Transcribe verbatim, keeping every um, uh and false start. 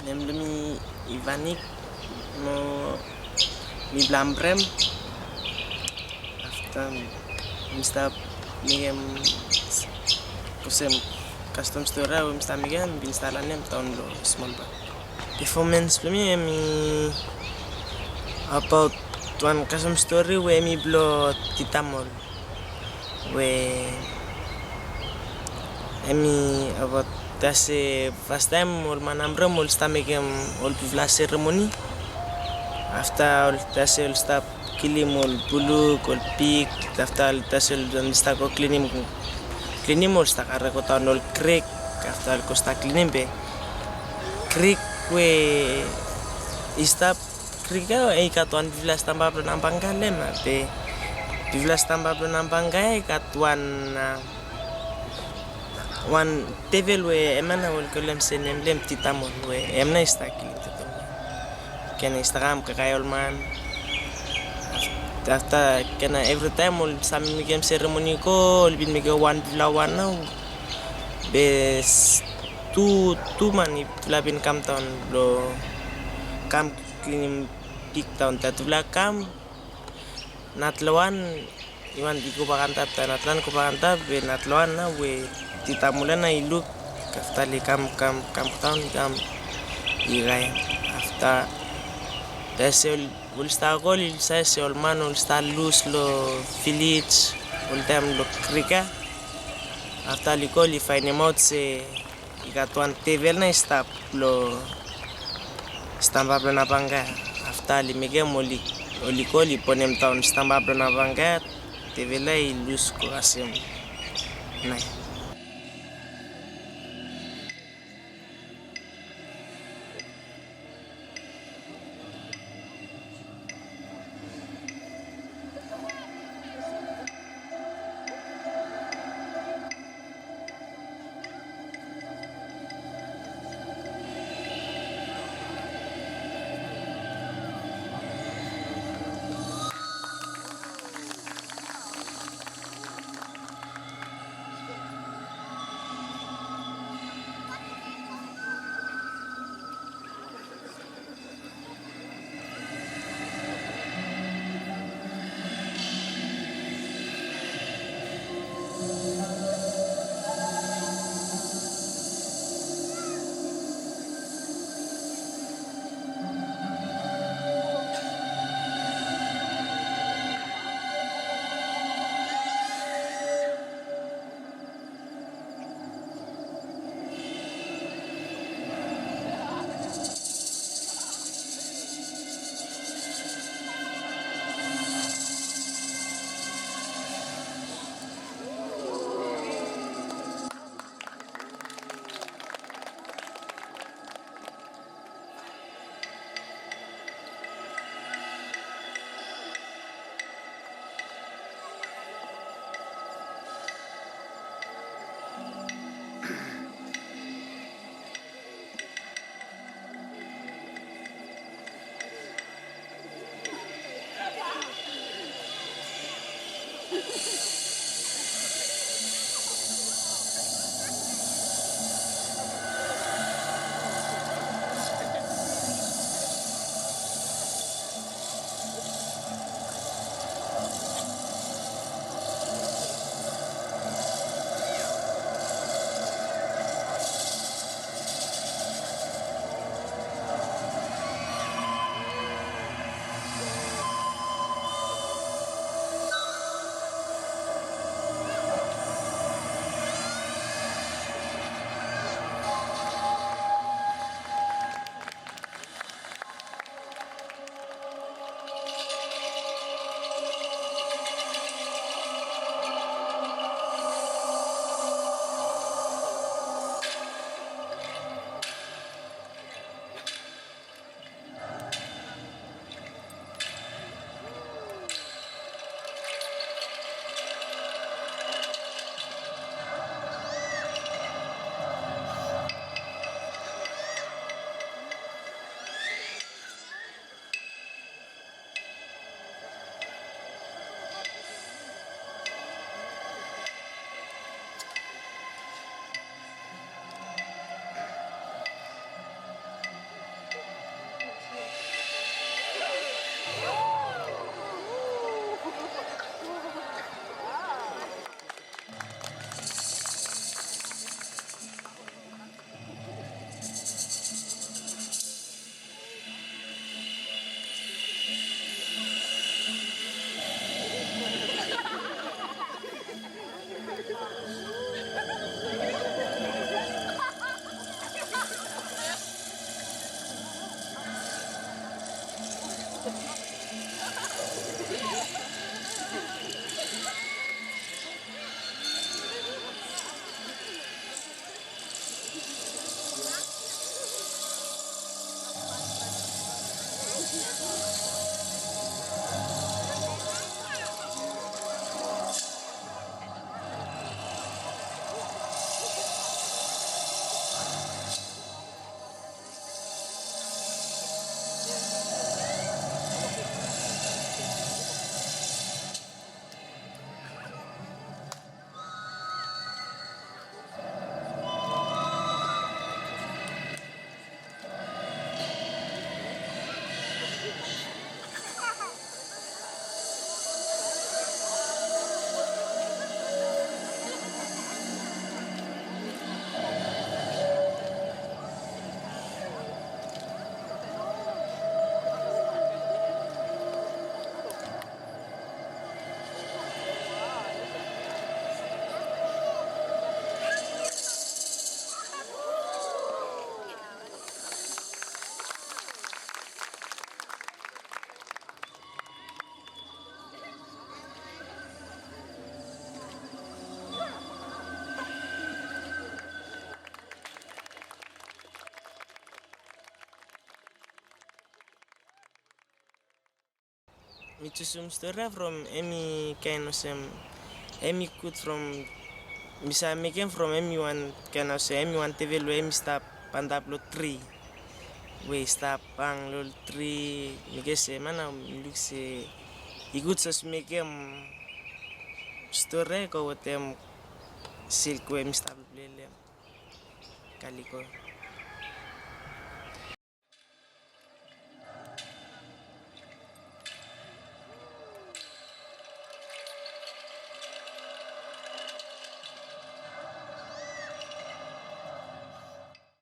Nem blong mi Ivanik, mo mi blong Ambrem. Afta mi stap mekem olsem kastom stori we mi stap mekem, mi bin stap lanem taon long smolpak. Pefomens blong mi hemi abaot wan kastom stori we hemi blong Titamol. We hemi abaot olse fastaem ol man Ambrem oli stap mekem ol bigfala seremoni. Afta oli olse oli stap kilim ol buluk, ol pig, afta oli olse oli stap go klinim, klinim oli stap karem godaon ol krik. Afta oli go stap klinim be krik we i stap, krik ya i gat wan bigfala stamba blong Nampangka long hem. Be bigfala stamba blong Nampangka ya i gat wan, a, wan devel we hemia nao oli kolem se nem blong hem Titamol, we hem nao i stap kilim Titamol. Kena i stap kam kakae ol man. Afta kena evritaem oli stap mekem seremoni go, oli bin mekem wan bigfala wan nao. Be tu, tu man i bigfala bin kamdaon blong kam klinim pik daon. Tufala kam, natlawan i wantem i gobak antap, tufala natlawan gobak antap, be natlawan nao we Titamol ya nao i luk. Afta oli kam, kam, kam daon, i kam, i rae. Afta olse oli stap go, oli save se ol man oli stap lus long vilej oltaem long krik ya. Afta oli go oli faenemaot se i gat wan devel nao i stap long stamba blong Nampangka. Afta oli mekem oli, oli go oli bonem daon stamba blong Nampangka. Devel ya i lus go kasem nao. Mi jusum stori ya from hemi kaen olsem, hemi gud from, mi save mekem from hemi wan kaen olsem hemi wan devel we hemi stap antap long tri, we i stap hang long tri. Mi gess se hemia nao mi luk se i gud sapos mekem stori ya i go wetem silk we mi stap long plei long hem. Kaliko.